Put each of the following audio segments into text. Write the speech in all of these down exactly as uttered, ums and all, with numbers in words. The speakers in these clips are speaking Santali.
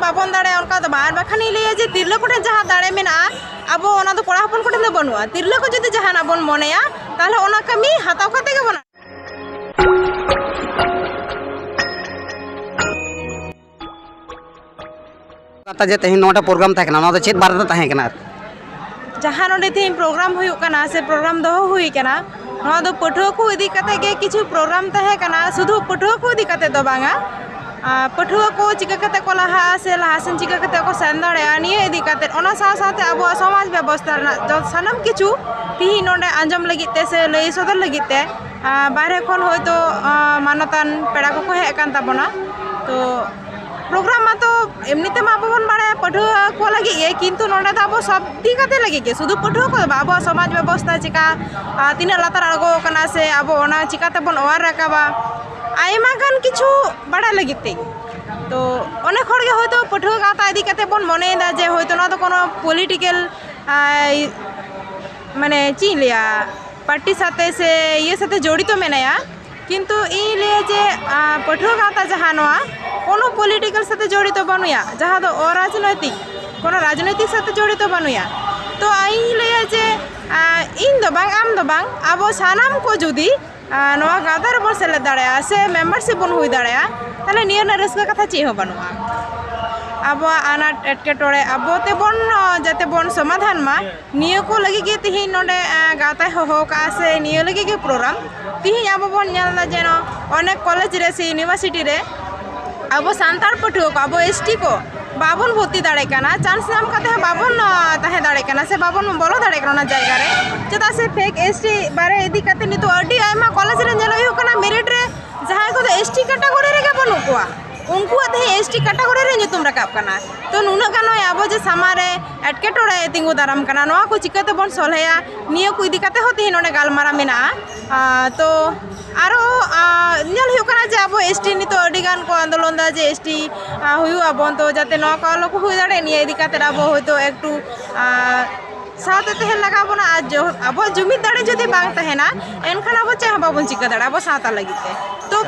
ᱵᱟᱵᱚᱱ ᱫᱟᱲᱮᱭᱟᱜᱼᱟ, ᱚᱱᱠᱟ ᱫᱚ ᱵᱟᱝ᱾ ᱟᱨ ᱵᱟᱠᱷᱟᱱ ᱤᱧ ᱞᱟᱹᱭᱟ ᱡᱮ ᱛᱤᱨᱞᱟᱹ ᱠᱚᱴᱷᱮᱱ ᱡᱟᱦᱟᱸ ᱫᱟᱲᱮ ᱢᱮᱱᱟᱜᱼᱟ, ᱟᱵᱚ ᱚᱱᱟ ᱫᱚ ᱠᱚᱲᱟ ᱦᱚᱯᱚᱱ ᱠᱚᱴᱷᱮᱱ ᱫᱚ ᱵᱟᱹᱱᱩᱜᱼᱟ᱾ ᱛᱤᱨᱞᱟᱹ ᱠᱚ ᱡᱩᱫᱤ ᱡᱟᱦᱟᱱᱟᱜ ᱵᱚᱱ ᱢᱚᱱᱮᱭᱟ, ᱛᱟᱦᱚᱞᱮ ᱚᱱᱟ ᱠᱟᱹᱢᱤ ᱦᱟᱛᱟᱣ ᱠᱟᱛᱮ ᱜᱮᱵᱚᱱ ᱠᱟᱛᱷᱟ ᱡᱮ ᱛᱮᱦᱮᱧ ᱱᱚᱰᱮ ᱯᱨᱳᱜᱨᱟᱢ ᱛᱟᱦᱮᱸ ᱠᱟᱱᱟ, ᱱᱚᱣᱟ ᱫᱚ ᱪᱮᱫ ᱵᱟᱨᱮᱛᱮ ᱛᱟᱦᱮᱸ ᱠᱟᱱᱟ? ᱡᱟᱦᱟᱸ ᱱᱚᱰᱮ ᱛᱮᱦᱮᱧ ᱯᱨᱳᱜᱨᱟᱢ ᱦᱩᱭᱩᱜ ᱠᱟᱱᱟ ᱥᱮ ᱯᱨᱳᱜᱨᱟᱢ ᱫᱚᱦᱚ ᱦᱩᱭ ᱠᱟᱱᱟ, ᱱᱚᱣᱟ ᱫᱚ ᱯᱟᱹᱴᱷᱩᱣᱟᱹ ᱠᱚ ᱤᱫᱤ ᱠᱟᱛᱮ ᱜᱮ ᱠᱤᱪᱷᱩ ᱯᱨᱳᱜᱨᱟᱢ ᱛᱟᱦᱮᱸ ᱠᱟᱱᱟ, ᱥᱩᱫᱷᱩ ᱯᱟᱹᱴᱷᱩᱣᱟᱹ ᱠᱚ ᱤᱫᱤ ᱠᱟᱛᱮ ᱫᱚ ᱵᱟᱝᱟ᱾ ᱟᱨ ᱯᱟᱹᱴᱷᱩᱣᱟᱹ ᱠᱚ ᱪᱤᱠᱟᱹ ᱠᱟᱛᱮ ᱠᱚ ᱞᱟᱦᱟᱜᱼᱟ ᱥᱮ ᱞᱟᱦᱟ ᱥᱮᱱ ᱪᱤᱠᱟᱹ ᱠᱟᱛᱮ ᱠᱚ ᱥᱮᱱ ᱫᱟᱲᱮᱭᱟᱜᱼᱟ, ᱱᱤᱭᱟᱹ ᱤᱫᱤ ᱠᱟᱛᱮ, ᱚᱱᱟ ᱥᱟᱶ ᱥᱟᱶᱛᱮ ᱟᱵᱚᱣᱟᱜ ᱥᱚᱢᱟᱡᱽ ᱵᱮᱵᱚᱥᱛᱷᱟ ᱨᱮᱱᱟᱜ ᱡᱚ-, ᱥᱟᱱᱟᱢ ᱠᱤᱪᱷᱩ ᱛᱤᱦᱤᱧ ᱱᱚᱰᱮ ᱟᱸᱡᱚᱢ ᱞᱟᱹᱜᱤᱫ ᱛᱮ ᱥᱮ ᱞᱟᱹᱭ ᱥᱚᱫᱚᱨ ᱞᱟᱹᱜᱤᱫ ᱛᱮ, ᱟᱨ ᱵᱟᱦᱨᱮ ᱠᱷᱚᱱ ᱦᱚᱭᱛᱳ, ᱟᱨ ᱢᱟᱱᱚᱛᱟᱱ ᱯᱮᱲᱟ ᱠᱚᱠᱚ ᱦᱮᱡ ᱟᱠᱟᱱ ᱛᱟᱵᱚᱱᱟ᱾ ᱛᱚ ᱯᱨᱳᱜᱨᱟᱢ ᱢᱟᱛᱚ ᱮᱢᱱᱤ ᱛᱮᱢᱟ ᱟᱵᱚ ᱵᱚᱱ ᱵᱟᱲᱟᱭᱟ ᱯᱟᱹᱴᱷᱩᱣᱟᱹ ᱠᱚ ᱞᱟᱹᱜᱤᱫ ᱜᱮ, ᱠᱤᱱᱛᱩ ᱱᱚᱰᱮ ᱫᱚ ᱟᱵᱚ ᱥᱚᱵ ᱤᱫᱤ ᱠᱟᱛᱮ ᱞᱟᱹᱜᱤᱫ ᱜᱮ, ᱥᱩᱫᱷᱩ ᱯᱟᱹᱴᱷᱩᱣᱟᱹ ᱠᱚᱫᱚ ᱵᱟᱝ, ᱟᱵᱚᱣᱟᱜ ᱥᱚᱢᱟᱡᱽ ᱵᱮᱵᱚᱥᱛᱷᱟ ᱪᱮᱠᱟ, ᱟᱨ ᱛᱤᱱᱟᱹᱜ ᱞᱟᱛᱟᱨ ᱟᱬᱜᱚ ᱟᱠᱟᱱᱟ ᱥᱮ ᱟᱵᱚ ᱚᱱᱟ ᱪᱤᱠᱟᱛᱮᱵᱚᱱ ᱚᱣᱟᱨ ᱨᱟᱠᱟᱵᱟ, ᱟᱭᱢᱟ ᱜᱟᱱ ᱠᱤᱪᱷᱩ ᱵᱟᱲᱟᱭ ᱞᱟᱹᱜᱤᱫ ᱛᱮ᱾ ᱛᱚ ᱚᱱᱮᱠ ᱦᱚᱲ ᱜᱮ ᱦᱚᱭᱛᱳ ᱯᱟᱹᱴᱷᱩᱣᱟᱹ ᱜᱟᱶᱛᱟ ᱤᱫᱤ ᱠᱟᱛᱮ ᱵᱚᱱ ᱢᱚᱱᱮᱭᱮᱫᱟ ᱡᱮ ᱦᱚᱭᱛᱳ ᱱᱚᱣᱟ ᱫᱚ ᱠᱳᱱᱳ ᱯᱚᱞᱤᱴᱤᱠᱮᱞ, ᱟᱭ, ᱢᱟᱱᱮ ᱪᱮᱫ ᱤᱧ ᱞᱟᱹᱭᱟ, ᱯᱟᱨᱴᱤ ᱥᱟᱛᱮ ᱥᱮ ᱤᱭᱟᱹ ᱥᱟᱛᱮ ᱡᱚᱲᱤᱛᱚ ᱢᱮᱱᱟᱭᱟ, ᱠᱤᱱᱛᱩ ᱤᱧ ᱞᱟᱹᱭᱟ ᱡᱮ, ᱟᱸ, ᱯᱟᱹᱴᱷᱩᱣᱟᱹ ᱜᱟᱶᱛᱟ ᱡᱟᱦᱟᱸ ᱱᱚᱣᱟ, ᱠᱳᱱᱳ ᱯᱚᱞᱤᱴᱤᱠᱮᱞ ᱥᱟᱛᱮ ᱡᱚᱲᱤᱛᱚ ᱵᱟᱹᱱᱩᱭᱟ, ᱡᱟᱦᱟᱸ ᱫᱚ ᱚᱨᱟᱡᱽᱱᱳᱭᱛᱤᱠ, ᱠᱳᱱᱳ ᱨᱟᱡᱽᱱᱳᱭᱛᱤᱠ ᱥᱟᱛᱮ ᱡᱚᱲᱤᱛᱚ ᱵᱟᱹᱱᱩᱭᱟ᱾ ᱛᱚ ᱤᱧ ᱞᱟᱹᱭᱟ ᱡᱮ, ᱟᱸ, ᱤᱧ ᱫᱚ ᱵᱟᱝ, ᱟᱢ ᱫᱚ ᱵᱟᱝ, ᱟᱵᱚ ᱥᱟᱱᱟᱢ ᱠᱚ ᱡᱩᱫᱤ, ᱟᱸ, ᱱᱚᱣᱟ ᱜᱟᱶᱛᱟ ᱨᱮᱵᱚᱱ ᱥᱮᱞᱮᱫ ᱫᱟᱲᱮᱭᱟᱜᱼᱟ ᱥᱮ ᱢᱮᱢᱵᱟᱨᱥᱤᱯ ᱵᱚᱱ ᱦᱩᱭ ᱫᱟᱲᱮᱭᱟᱜᱼᱟ, ᱛᱟᱦᱞᱮ ᱱᱤᱭᱟᱹ ᱨᱮᱱᱟᱜ ᱨᱟᱹᱥᱠᱟᱹ ᱠᱟᱛᱷᱟ ᱪᱮᱫ ᱦᱚᱸ ᱵᱟᱹᱱᱩᱜᱼᱟ᱾ ᱟᱵᱚᱣᱟᱜ ᱟᱱᱟᱴ ᱮᱴᱠᱮᱴᱚᱬᱮ ᱟᱵᱚ ᱛᱮᱵᱚᱱ, ᱟᱸ, ᱡᱟᱛᱮ ᱵᱚᱱ ᱥᱚᱢᱟᱫᱷᱟᱱ ᱢᱟ, ᱱᱤᱭᱟᱹ ᱠᱚ ᱞᱟᱹᱜᱤᱫ ᱜᱮ ᱛᱤᱦᱤᱧ ᱱᱚᱰᱮ, ᱟᱸ, ᱜᱟᱶᱛᱟᱭ ᱦᱚᱦᱚ ᱟᱠᱟᱫᱼᱟ ᱥᱮ ᱱᱤᱭᱟᱹ ᱞᱟᱹᱜᱤᱫ ᱜᱮ ᱯᱨᱳᱜᱨᱟᱢ᱾ ᱛᱤᱦᱤᱧ ᱟᱵᱚ ᱵᱚᱱ ᱧᱮᱞ ᱮᱫᱟ ᱡᱮ ᱱᱚ-, ᱚᱱᱮᱠ ᱠᱚᱞᱮᱡᱽ ᱨᱮ ᱥᱮ ᱤᱭᱩᱱᱤᱵᱷᱟᱨᱥᱤᱴᱤ ᱨᱮ ᱟᱵᱚ ᱥᱟᱱᱛᱟᱲ ᱯᱟᱹᱴᱷᱩᱣᱟᱹ ᱠᱚ, ᱟᱵᱚ ᱮᱥ ᱴᱤ ᱠᱚ ᱵᱟᱵᱚᱱ ᱵᱷᱚᱨᱛᱤ ᱫᱟᱲᱮᱭᱟᱜ ᱠᱟᱱᱟ, ᱪᱟᱱᱥ ᱧᱟᱢ ᱠᱟᱛᱮ ᱦᱚᱸ ᱵᱟᱵᱚᱱ, ᱟᱸ, ᱛᱟᱦᱮᱸ ᱫᱟᱲᱮᱭᱟᱜ ᱠᱟᱱᱟ ᱥᱮ ᱵᱟᱵᱚᱱ ᱵᱚᱞᱚ ᱫᱟᱲᱮᱭᱟᱜ ᱠᱟᱱᱟ ᱚᱱᱟ ᱡᱟᱭᱜᱟ ᱨᱮ᱾ ᱪᱮᱫᱟᱜ ᱥᱮ ᱯᱷᱮᱠ ᱮᱥ ᱴᱤ ᱵᱟᱨᱮ ᱤᱫᱤ ᱠᱟᱛᱮ ᱱᱤᱛᱚᱜ ᱟᱹᱰᱤ ᱟᱭᱢᱟ ᱠᱚᱞᱮᱡᱽ ᱨᱮ ᱧᱮᱞ ᱦᱩᱭᱩᱜ ᱠᱟᱱᱟ, ᱢᱮᱨᱤᱴ ᱨᱮ ᱡᱟᱦᱟᱸᱭ ᱠᱚᱫᱚ ᱮᱥ ᱴᱤ ᱠᱮᱴᱟᱜᱚᱨᱤ ᱨᱮᱜᱮ ᱵᱟᱹᱱᱩᱜ ᱠᱚᱣᱟ, ᱩᱱᱠᱩᱣᱟᱜ ᱛᱮᱦᱮᱧ ᱮᱥ ᱴᱤ ᱠᱮᱴᱟᱜᱚᱨᱤ ᱨᱮ ᱧᱩᱛᱩᱢ ᱨᱟᱠᱟᱵ ᱠᱟᱱᱟ᱾ ᱛᱚ ᱱᱩᱱᱟᱹᱜ ᱜᱟᱱ ᱱᱚᱜᱼᱚᱭ ᱟᱵᱚ ᱡᱮ ᱥᱟᱢᱟᱝ ᱨᱮ ᱮᱴᱠᱮᱴᱚᱬᱮ ᱛᱤᱸᱜᱩ ᱫᱟᱨᱟᱢ ᱠᱟᱱᱟ, ᱱᱚᱣᱟ ᱠᱚ ᱪᱤᱠᱟᱹ ᱛᱮᱵᱚᱱ ᱥᱚᱞᱦᱮᱭᱟ, ᱱᱤᱭᱟᱹ ᱠᱚ ᱤᱫᱤ ᱠᱟᱛᱮ ᱦᱚᱸ ᱛᱮᱦᱮᱧ ᱱᱚᱰᱮ ᱜᱟᱞᱢᱟᱨᱟᱣ ᱢᱮᱱᱟᱜᱼᱟ᱾ ᱟᱨ ᱛᱚ ᱟᱨᱚ, ᱟᱨ, ᱧᱮᱞ ᱦᱩᱭᱩᱜ ᱠᱟᱱᱟ ᱡᱮ ᱟᱵᱚ ᱮᱥ ᱴᱤ ᱱᱤᱛᱚᱜ ᱟᱹᱰᱤ ᱜᱟᱱ ᱠᱚ ᱟᱱᱫᱳᱞᱚᱱ ᱫᱟ ᱡᱮ ᱮᱥ ᱴᱤ, ᱟᱨ, ᱦᱩᱭᱩᱜ ᱟᱵᱚᱱ, ᱛᱚ ᱡᱟᱛᱮ ᱱᱚᱣᱟ ᱠᱚ ᱟᱞᱚ ᱠᱚ ᱦᱩᱭ ᱫᱟᱲᱮᱭᱟᱜ, ᱱᱤᱭᱟᱹ ᱤᱫᱤ ᱠᱟᱛᱮ ᱟᱵᱚ ᱦᱚᱭᱛᱳ ᱮᱠᱴᱩ, ᱟᱨ, ᱥᱟᱶᱛᱮ ᱛᱟᱦᱮᱱ ᱞᱟᱜᱟᱣ ᱵᱚᱱᱟ᱾ ᱟᱨ ᱡᱚ- ᱟᱵᱚᱣᱟᱜ ᱡᱩᱢᱤᱫ ᱫᱟᱲᱮ ᱡᱩᱫᱤ ᱵᱟᱝ ᱛᱟᱦᱮᱱᱟ, ᱮᱱᱠᱷᱟᱱ ᱟᱵᱚ ᱪᱮᱫ ᱦᱚᱸ ᱵᱟᱵᱚᱱ ᱪᱤᱠᱟᱹ ᱫᱟᱲᱮᱭᱟᱜᱼᱟ ᱟᱵᱚ ᱥᱟᱶᱛᱟ ᱞᱟᱹᱜᱤᱫ ᱛᱮ᱾ ᱛᱚ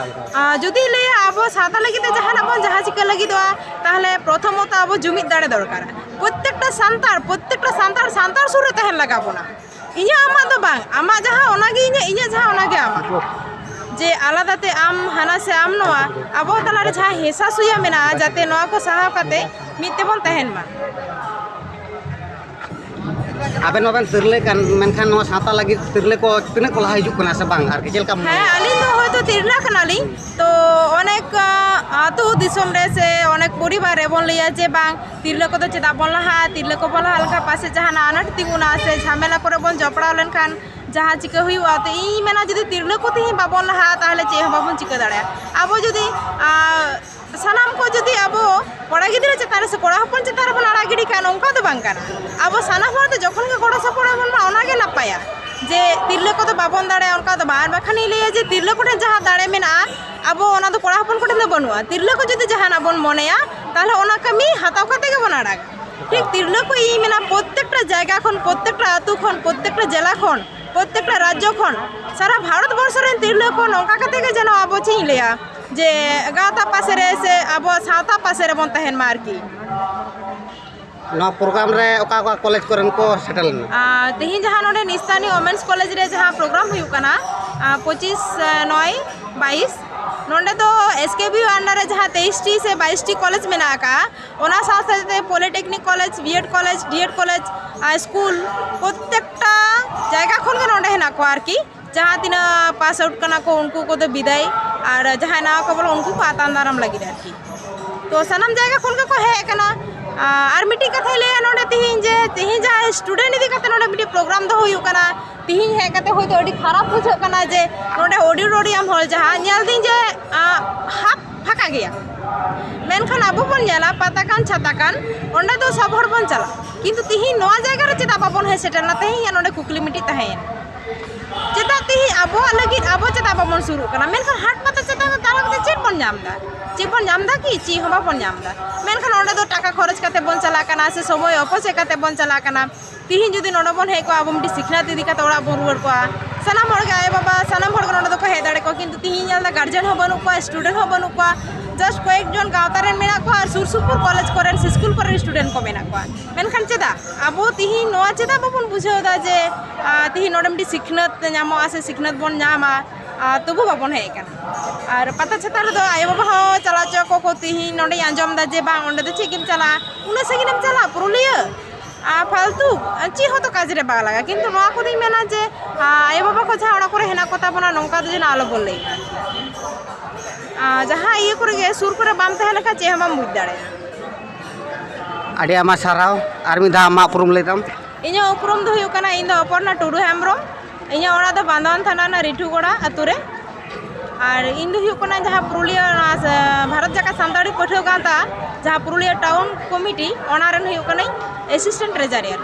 ᱟᱨ ᱡᱩᱫᱤ ᱞᱟᱹᱭᱟ ᱟᱵᱚ ᱥᱟᱶᱛᱟ ᱞᱟᱹᱜᱤᱫ ᱛᱮ ᱡᱟᱦᱟᱱᱟᱜ ᱵᱚᱱ ᱡᱟᱦᱟᱸ ᱪᱤᱠᱟᱹ ᱞᱟᱹᱜᱤᱫᱚᱜᱼᱟ, ᱛᱟᱦᱚᱞᱮ ᱯᱨᱚᱛᱷᱚᱢᱚᱛᱚ ᱟᱵᱚ ᱡᱩᱢᱤᱫ ᱫᱟᱲᱮ ᱫᱚᱨᱠᱟᱨ᱾ ᱯᱨᱚᱛᱛᱮᱠᱴᱟ ᱥᱟᱱᱛᱟᱲ, ᱯᱨᱚᱛᱛᱮᱠᱴᱟ ᱥᱟᱱᱛᱟᱲ ᱥᱟᱱᱛᱟᱲ ᱥᱩᱨ ᱨᱮ ᱛᱟᱦᱮᱱ ᱞᱟᱜᱟᱣ ᱵᱚᱱᱟ᱾ ᱤᱧᱟᱹᱜ ᱟᱢᱟᱜ ᱫᱚ ᱵᱟᱝ, ᱟᱢᱟᱜ ᱡᱟᱦᱟᱸ ᱚᱱᱟᱜᱮ ᱤᱧᱟᱹᱜ, ᱤᱧᱟᱹᱜ ᱡᱟᱦᱟᱸ ᱚᱱᱟᱜᱮ ᱟᱢᱟᱜ᱾ ᱡᱮ ᱟᱞᱟᱫᱟ ᱛᱮ ᱟᱢ ᱦᱟᱱᱟ ᱥᱮ ᱟᱢ ᱱᱚᱣᱟ, ᱟᱵᱚ ᱛᱟᱞᱟᱨᱮ ᱡᱟᱦᱟᱸ ᱦᱤᱥᱟ ᱥᱩᱭᱟᱹ ᱢᱮᱱᱟᱜᱼᱟ, ᱡᱟᱛᱮ ᱱᱚᱣᱟ ᱠᱚ ᱥᱟᱦᱟᱣ ᱠᱟᱛᱮ ᱢᱤᱫ ᱛᱮᱵᱚᱱ ᱛᱟᱦᱮᱱ ᱢᱟ᱾ ᱟᱵᱮᱱ ᱢᱟᱵᱮᱱ ᱛᱤᱨᱞᱟᱹ ᱠᱟᱱ, ᱢᱮᱱᱠᱷᱟᱱ ᱱᱚᱣᱟ ᱥᱟᱶᱛᱟ ᱞᱟᱹᱜᱤᱫ ᱛᱤᱨᱞᱟᱹ ᱠᱚ ᱛᱤᱱᱟᱹᱜ ᱠᱚ ᱞᱟᱦᱟ ᱦᱤᱡᱩᱜ ᱠᱟᱱᱟ ᱥᱮ ᱵᱟᱝ? ᱟᱨᱠᱤ ᱪᱮᱫ ᱞᱮᱠᱟ ᱢᱚᱱᱮ ᱦᱮᱸ, ᱟᱹᱞᱤᱧ ᱫᱚ ᱦᱚᱭᱛᱳ ᱛᱤᱨᱞᱟᱹ ᱠᱟᱱᱟᱞᱤᱧ, ᱛᱚ ᱚᱱᱮᱠ, ᱟᱹᱛᱩ ᱫᱤᱥᱚᱢ ᱨᱮ ᱥᱮ ᱚᱱᱮᱠ ᱯᱚᱨᱤᱵᱟᱨ ᱨᱮᱵᱚᱱ ᱞᱟᱹᱭᱟ ᱡᱮ ᱵᱟᱝ, ᱛᱤᱨᱞᱟᱹ ᱠᱚᱫᱚ ᱪᱮᱫᱟᱜ ᱵᱚᱱ ᱞᱟᱦᱟᱜᱼᱟ, ᱛᱤᱨᱞᱟᱹ ᱠᱚᱵᱚᱱ ᱞᱟᱦᱟ ᱞᱮᱱᱠᱷᱟᱱ ᱯᱟᱥᱮᱡ ᱡᱟᱦᱟᱱᱟᱜ ᱟᱱᱟᱴ ᱛᱤᱸᱜᱩᱱᱟ ᱥᱮ ᱡᱷᱟᱢᱮᱞᱟ ᱠᱚᱨᱮ ᱵᱚᱱ ᱡᱚᱯᱲᱟᱣ ᱞᱮᱱᱠᱷᱟᱱ ᱡᱟᱦᱟᱸ ᱪᱤᱠᱟᱹ ᱦᱩᱭᱩᱜᱼᱟ᱾ ᱛᱚ ᱤᱧ ᱢᱮᱱᱟ, ᱡᱩᱫᱤ ᱛᱤᱨᱞᱟᱹ ᱠᱚ ᱛᱮᱦᱮᱧ ᱵᱟᱵᱚᱱ ᱞᱟᱦᱟᱜᱼᱟ, ᱛᱟᱦᱚᱞᱮ ᱪᱮᱫ ᱦᱚᱸ ᱵᱟᱵᱚᱱ ᱪᱤᱠᱟᱹ ᱫᱟᱲᱮᱭᱟᱜᱼᱟ᱾ ᱟᱵᱚ ᱡᱩᱫᱤ, ᱟᱸ, ᱥᱟᱱᱟᱢ ᱠᱚ ᱡᱩᱫᱤ ᱟᱵᱚ ᱠᱚᱲᱟ ᱜᱤᱫᱽᱨᱟᱹ ᱪᱮᱛᱟᱱ ᱨᱮ ᱥᱮ ᱠᱚᱲᱟ ᱦᱚᱯᱚᱱ ᱪᱮᱛᱟᱱ ᱨᱮᱵᱚᱱ ᱟᱲᱟᱜ ᱜᱤᱰᱤ ᱠᱷᱟᱱ, ᱚᱱᱠᱟ ᱫᱚ ᱵᱟᱝ ᱠᱟᱱᱟ᱾ ᱟᱵᱚ ᱥᱟᱱᱟᱢ ᱦᱚᱲ ᱛᱮ ᱡᱚᱠᱷᱚᱱ ᱜᱮ ᱜᱚᱲᱚ ᱥᱚᱯᱚᱦᱚᱫ ᱮᱢ ᱮᱢᱟ, ᱚᱱᱟᱜᱮ ᱱᱟᱯᱟᱭᱟ᱾ ᱡᱮ ᱛᱤᱨᱞᱟᱹ ᱠᱚᱫᱚ ᱵᱟᱵᱚᱱ ᱫᱟᱲᱮᱭᱟᱜᱼᱟ, ᱚᱱᱠᱟ ᱫᱚ ᱵᱟᱝ᱾ ᱟᱨ ᱵᱟᱠᱷᱟᱱ ᱤᱧ ᱞᱟᱹᱭᱟ ᱡᱮ ᱛᱤᱨᱞᱟᱹ ᱠᱚᱴᱷᱮᱱ ᱡᱟᱦᱟᱸ ᱫᱟᱲᱮ ᱢᱮᱱᱟᱜᱼᱟ, ᱟᱵᱚ ᱚᱱᱟ ᱫᱚ ᱠᱚᱲᱟ ᱦᱚᱯᱚᱱ ᱠᱚᱴᱷᱮᱱ ᱫᱚ ᱵᱟᱹᱱᱩᱜᱼᱟ᱾ ᱛᱤᱨᱞᱟᱹ ᱠᱚ ᱡᱩᱫᱤ ᱡᱟᱦᱟᱱᱟᱜ ᱵᱚᱱ ᱢᱚᱱᱮᱭᱟ, ᱛᱟᱦᱚᱞᱮ ᱚᱱᱟ ᱠᱟᱹᱢᱤ ᱦᱟᱛᱟᱣ ᱠᱟᱛᱮ ᱜᱮᱵᱚᱱ ᱟᱲᱟᱜᱟ᱾ ᱴᱷᱤᱠ ᱛᱤᱨᱞᱟᱹ ᱠᱚ, ᱤᱧ ᱢᱮᱱᱟ, ᱯᱨᱚᱛᱛᱮᱠᱴᱟ ᱡᱟᱭᱜᱟ ᱠᱷᱚᱱ, ᱯᱨᱚᱛᱛᱮᱠᱴᱟ ᱟᱹᱛᱩ ᱠᱷᱚᱱ, ᱯᱨᱚᱛᱛᱮᱠᱴᱟ ᱡᱮᱞᱟ ᱠᱷᱚᱱ, ᱯᱨᱚᱛᱛᱮᱠᱴᱟ ᱨᱟᱡᱽᱡᱚ ᱠᱷᱚᱱ, ᱥᱟᱨᱟ ᱵᱷᱟᱨᱚᱛ ᱵᱚᱨᱥᱚ ᱨᱮᱱ ᱛᱤᱨᱞᱟᱹ ᱠᱚ ᱱᱚᱝᱠᱟ ᱠᱟᱛᱮ ᱜᱮ ᱡᱮᱱᱚ ᱟᱵᱚ, ᱪᱮᱫ ᱤᱧ ᱞᱟᱹᱭᱟ, ᱡᱮ ᱜᱟᱶᱛᱟ ᱯᱟᱥᱮ ᱨᱮ ᱥᱮ ᱟᱵᱚᱣᱟᱜ ᱥᱟᱶᱛᱟ ᱯᱟᱥᱮ ᱨᱮᱵᱚᱱ ᱛᱟᱦᱮᱱ ᱢᱟ ᱟᱨᱠᱤ᱾ ᱱᱚᱣᱟ ᱯᱨᱳᱜᱨᱟᱢ ᱨᱮ ᱚᱠᱟ ᱚᱠᱟ ᱠᱚᱞᱮᱡᱽ ᱠᱚᱨᱮᱱ ᱠᱚ ᱥᱮᱴᱮᱨ ᱞᱮᱱᱟ? ᱟᱨ ᱛᱮᱦᱮᱧ ᱡᱟᱦᱟᱸ ᱱᱚᱰᱮ ᱱᱤᱥᱛᱟᱱᱤ ᱣᱳᱢᱮᱱᱥ ᱠᱚᱞᱮᱡᱽ ᱨᱮ ᱡᱟᱦᱟᱸ ᱯᱨᱳᱜᱨᱟᱢ ᱦᱩᱭᱩᱜ ᱠᱟᱱᱟ, ᱟᱨ ᱯᱚᱸᱪᱤᱥ ᱱᱚᱭ ᱵᱟᱭᱤᱥ, ᱱᱚᱰᱮ ᱫᱚ S K B U under ᱨᱮ ᱡᱟᱦᱟᱸ ᱛᱮᱭᱤᱥ ᱴᱤ ᱥᱮ ᱵᱟᱭᱤᱥ ᱴᱤ ᱠᱚᱞᱮᱡᱽ ᱢᱮᱱᱟᱜ ᱟᱠᱟᱫᱼᱟ, ᱚᱱᱟ ᱥᱟᱶ ᱥᱟᱶᱛᱮ polytechnic college, B Ed college, D Ed college, ᱟᱨ ᱥᱠᱩᱞ, ᱯᱨᱚᱛᱛᱮᱠᱴᱟ ᱡᱟᱭᱜᱟ ᱠᱷᱚᱱ ᱜᱮ ᱱᱚᱰᱮ ᱦᱮᱱᱟᱜ ᱠᱚᱣᱟ ᱟᱨᱠᱤ᱾ ᱡᱟᱦᱟᱸ ᱛᱤᱱᱟᱹᱜ ᱯᱟᱥ ᱟᱣᱩᱴ ᱠᱟᱱᱟ ᱠᱚ, ᱩᱱᱠᱩ ᱠᱚᱫᱚ ᱵᱤᱫᱟᱹᱭ, ᱟᱨ ᱡᱟᱦᱟᱸᱭ ᱱᱟᱣᱟ ᱠᱚ ᱵᱚᱞᱚ, ᱩᱱᱠᱩ ᱠᱚ ᱟᱛᱟᱝ ᱫᱟᱨᱟᱢ ᱞᱟᱹᱜᱤᱫ ᱟᱨᱠᱤ᱾ ᱛᱚ ᱥᱟᱱᱟᱢ ᱡᱟᱭᱜᱟ ᱠᱷᱚᱱ ᱜᱮᱠᱚ ᱦᱮᱡ ᱟᱠᱟᱱᱟ᱾ ᱟᱨ ᱢᱤᱫᱴᱤᱡ ᱠᱟᱛᱷᱟᱧ ᱞᱟᱹᱭᱟ ᱱᱚᱰᱮ, ᱛᱤᱦᱤᱧ ᱡᱮ, ᱛᱤᱦᱤᱧ ᱡᱟᱦᱟᱸᱭ ᱥᱴᱩᱰᱮᱱᱴ ᱤᱫᱤ ᱠᱟᱛᱮ ᱱᱚᱰᱮ ᱢᱤᱫᱴᱤᱡ ᱯᱨᱳᱜᱨᱟᱢ ᱫᱚᱦᱚ ᱦᱩᱭᱩᱜ ᱠᱟᱱᱟ, ᱛᱤᱦᱤᱧ ᱦᱮᱡ ᱠᱟᱛᱮ ᱦᱚᱭᱛᱳ ᱟᱹᱰᱤ ᱠᱷᱟᱨᱟᱯ ᱵᱩᱡᱷᱟᱹᱜ ᱠᱟᱱᱟ ᱡᱮ ᱱᱚᱰᱮ ᱚᱰᱤᱴᱳᱨᱤᱭᱟᱢ ᱦᱚᱞ ᱡᱟᱦᱟᱸ ᱧᱮᱞ ᱫᱤᱧ ᱡᱮ, ᱟᱸ, ᱦᱟᱯ ᱯᱷᱟᱸᱠᱟ ᱜᱮᱭᱟ, ᱢᱮᱱᱠᱷᱟᱱ ᱟᱵᱚ ᱵᱚᱱ ᱧᱮᱞᱟ ᱯᱟᱛᱟ ᱠᱟᱱ ᱪᱷᱟᱛᱟ ᱠᱟᱱ, ᱚᱸᱰᱮ ᱫᱚ ᱥᱚᱵ ᱦᱚᱲ ᱵᱚᱱ ᱪᱟᱞᱟᱜᱼᱟ, ᱠᱤᱱᱛᱩ ᱛᱤᱦᱤᱧ ᱱᱚᱣᱟ ᱡᱟᱭᱜᱟ ᱨᱮ ᱪᱮᱫᱟᱜ ᱵᱟᱵᱚᱱ ᱦᱮᱡ ᱥᱮᱴᱮᱨᱱᱟ? ᱛᱮᱦᱮᱧ ᱤᱧᱟᱹᱜ ᱱᱚᱰᱮ ᱠᱩᱠᱞᱤ ᱢᱤᱫᱴᱤᱡ ᱛᱟᱦᱮᱸᱭᱮᱱᱟ᱾ ᱪᱮᱫᱟᱜ ᱛᱮᱦᱮᱧ ᱟᱵᱚᱣᱟᱜ ᱞᱟᱹᱜᱤᱫ ᱟᱵᱚ ᱪᱮᱫᱟᱜ ᱵᱟᱵᱚᱱ ᱥᱩᱨᱩᱜ ᱠᱟᱱᱟ? ᱢᱮᱱᱠᱷᱟᱱ ᱦᱟᱴ ᱯᱟᱛᱟ ᱪᱮᱛᱟᱱ ᱨᱮ ᱫᱟᱬᱟ ᱠᱟᱛᱮ ᱪᱮᱫ ᱵᱚᱱ ᱧᱟᱢ ᱮᱫᱟ? ᱪᱮᱫ ᱵᱚᱱ ᱧᱟᱢ ᱮᱫᱟ ᱠᱤ? ᱪᱮᱫ ᱦᱚᱸ ᱵᱟᱵᱚᱱ ᱧᱟᱢ ᱮᱫᱟ᱾ ᱢᱮᱱᱠᱷᱟᱱ ᱚᱸᱰᱮ ᱫᱚ ᱴᱟᱠᱟ ᱠᱷᱚᱨᱚᱪ ᱠᱟᱛᱮ ᱵᱚᱱ ᱪᱟᱞᱟᱜ ᱠᱟᱱᱟ, ᱥᱮ ᱥᱚᱢᱚᱭ ᱚᱯᱚᱪᱚᱭ ᱠᱟᱛᱮ ᱵᱚᱱ ᱪᱟᱞᱟᱜ ᱠᱟᱱᱟ᱾ ᱛᱤᱦᱤᱧ ᱡᱩᱫᱤ ᱱᱚᱰᱮ ᱵᱚᱱ ᱦᱮᱡ ᱠᱚᱜᱼᱟ, ᱟᱵᱚ ᱢᱤᱫᱴᱤᱡ ᱥᱤᱠᱷᱱᱟᱹᱛ ᱤᱫᱤ ᱠᱟᱛᱮ ᱚᱲᱟᱜ ᱵᱚᱱ ᱨᱩᱣᱟᱹᱲ ᱠᱚᱜᱼᱟ, ᱥᱟᱱᱟᱢ ᱦᱚᱲ ᱜᱮ, ᱟᱭᱳᱼᱵᱟᱵᱟ, ᱥᱟᱱᱟᱢ ᱦᱚᱲ ᱜᱮ ᱱᱚᱰᱮ ᱫᱚᱠᱚ ᱦᱮᱡ ᱫᱟᱲᱮ ᱠᱚᱜᱼᱟ, ᱠᱤᱱᱛᱩ ᱛᱤᱦᱤᱧ ᱧᱮᱞ ᱮᱫᱟ, ᱜᱟᱨᱡᱮᱱ ᱦᱚᱸ ᱵᱟᱹᱱᱩᱜ ᱠᱚᱣᱟ, ᱥᱴᱩᱰᱮᱱᱴ ᱦᱚᱸ ᱵᱟᱹᱱᱩᱜ ᱠᱚᱣᱟ᱾ ᱡᱟᱥᱴ ᱠᱚᱭᱮᱠ ᱡᱚᱱ ᱜᱟᱶᱛᱟ ᱨᱮᱱ ᱢᱮᱱᱟᱜ ᱠᱚᱣᱟ ᱟᱨ ᱥᱩᱨ ᱥᱩᱯᱩᱨ ᱠᱚᱞᱮᱡᱽ ᱠᱚᱨᱮᱱ, ᱥᱮ ᱥᱠᱩᱞ ᱠᱚᱨᱮᱱ ᱥᱴᱩᱰᱮᱱᱴ ᱠᱚ ᱢᱮᱱᱟᱜ ᱠᱚᱣᱟ᱾ ᱢᱮᱱᱠᱷᱟᱱ ᱪᱮᱫᱟᱜ ᱟᱵᱚ ᱛᱤᱦᱤᱧ ᱱᱚᱣᱟ ᱪᱮᱫᱟᱜ ᱵᱟᱵᱚᱱ ᱵᱩᱡᱷᱟᱹᱣ ᱮᱫᱟ ᱡᱮ, ᱟᱨ, ᱛᱤᱦᱤᱧ ᱱᱚᱰᱮ ᱢᱤᱫᱴᱤᱡ ᱥᱤᱠᱷᱱᱟᱹᱛ ᱧᱟᱢᱚᱜᱼᱟ ᱥᱮ ᱥᱤᱠᱷᱱᱟᱹᱛ ᱵᱚᱱ ᱧᱟᱢᱟ, ᱟᱨ ᱛᱚᱵᱩ ᱵᱟᱵᱚᱱ ᱦᱮᱡ ᱟᱠᱟᱱᱟ? ᱟᱨ ᱯᱟᱛᱟ ᱪᱷᱟᱛᱟ ᱨᱮᱫᱚ ᱟᱭᱳᱼᱵᱟᱵᱟ ᱦᱚᱸ ᱪᱟᱞᱟᱣ ᱦᱚᱪᱚ ᱟᱠᱚ ᱠᱚ᱾ ᱛᱤᱦᱤᱧ ᱱᱚᱰᱮᱧ ᱟᱸᱡᱚᱢ ᱮᱫᱟ ᱡᱮ, ᱵᱟᱝ, ᱚᱸᱰᱮ ᱫᱚ ᱪᱮᱫ ᱜᱮᱢ ᱪᱟᱞᱟᱜᱼᱟ, ᱩᱱᱟᱹᱜ ᱥᱟᱺᱜᱤᱧ ᱮᱢ ᱪᱟᱞᱟᱜᱼᱟ ᱯᱩᱨᱩᱞᱤᱭᱟᱹ? ᱟᱨ ᱯᱷᱟᱞᱛᱩ ᱪᱮᱫ ᱦᱚᱸᱛᱚ ᱠᱟᱡᱽ ᱨᱮ ᱵᱟᱝ ᱞᱟᱜᱟᱜᱼᱟ᱾ ᱠᱤᱱᱛᱩ ᱱᱚᱣᱟ ᱠᱚᱫᱚᱧ ᱢᱮᱱᱟ ᱡᱮ, ᱟᱨ, ᱟᱭᱳᱼᱵᱟᱵᱟ ᱠᱚ ᱡᱟᱦᱟᱸ ᱚᱲᱟᱜ ᱠᱚᱨᱮ ᱦᱮᱱᱟᱜ ᱠᱚᱛᱟ ᱵᱚᱱᱟ, ᱱᱚᱝᱠᱟ ᱫᱚ ᱡᱮᱱᱚ ᱟᱞᱚ ᱵᱚᱱ ᱞᱟᱹᱭ ᱢᱟ᱾ ᱟᱨ ᱡᱟᱦᱟᱸ ᱤᱭᱟᱹ ᱠᱚᱨᱮ ᱜᱮ, ᱥᱩᱨ ᱠᱚᱨᱮ ᱵᱟᱢ ᱛᱟᱦᱮᱸ ᱞᱮᱱᱠᱷᱟᱱ ᱪᱮᱫ ᱦᱚᱸ ᱵᱟᱢ ᱵᱩᱡᱽ ᱫᱟᱲᱮᱭᱟᱜᱼᱟ᱾ ᱟᱹᱰᱤ ᱟᱭᱢᱟ ᱥᱟᱨᱦᱟᱣ᱾ ᱟᱨ ᱢᱤᱫ ᱫᱷᱟᱣ ᱟᱢᱟᱜ ᱩᱯᱨᱩᱢ ᱞᱟᱹᱭ ᱛᱟᱢ᱾ ᱤᱧᱟᱹᱜ ᱩᱯᱨᱩᱢ ᱫᱚ ᱦᱩᱭᱩᱜ ᱠᱟᱱᱟ, ᱤᱧ ᱫᱚ ᱚᱯᱚᱨᱱᱟ ᱴᱩᱰᱩ ᱦᱮᱢᱵᱨᱚᱢ᱾ ᱤᱧᱟᱹᱜ ᱚᱲᱟᱜ ᱫᱚ ᱵᱟᱸᱫᱣᱟᱱ ᱛᱷᱟᱱᱟ ᱨᱮᱱᱟᱜ ᱨᱤᱴᱷᱩᱜᱚᱲᱟ ᱟᱹᱛᱩ ᱨᱮ᱾ ᱟᱨ ᱤᱧ ᱫᱚ ᱦᱩᱭᱩᱜ ᱠᱟᱱᱟ ᱡᱟᱦᱟᱸ ᱯᱩᱨᱩᱞᱤᱭᱟᱹ, ᱚᱱᱟ ᱥᱮ, ᱵᱷᱟᱨᱚᱛ ᱡᱟᱠᱟᱛ ᱥᱟᱱᱛᱟᱲᱤ ᱯᱟᱹᱴᱷᱩᱣᱟᱹ ᱜᱟᱶᱛᱟ, ᱡᱟᱦᱟᱸ ᱯᱩᱨᱩᱞᱤᱭᱟᱹ ᱴᱟᱣᱩᱱ ᱠᱚᱢᱤᱴᱤ, ᱚᱱᱟ ᱨᱮᱱ ᱦᱩᱭᱩᱜ ᱠᱟᱹᱱᱟᱹᱧ ᱮᱥᱤᱥᱴᱮᱱᱴ ᱴᱨᱮᱡᱟᱨᱟᱨ᱾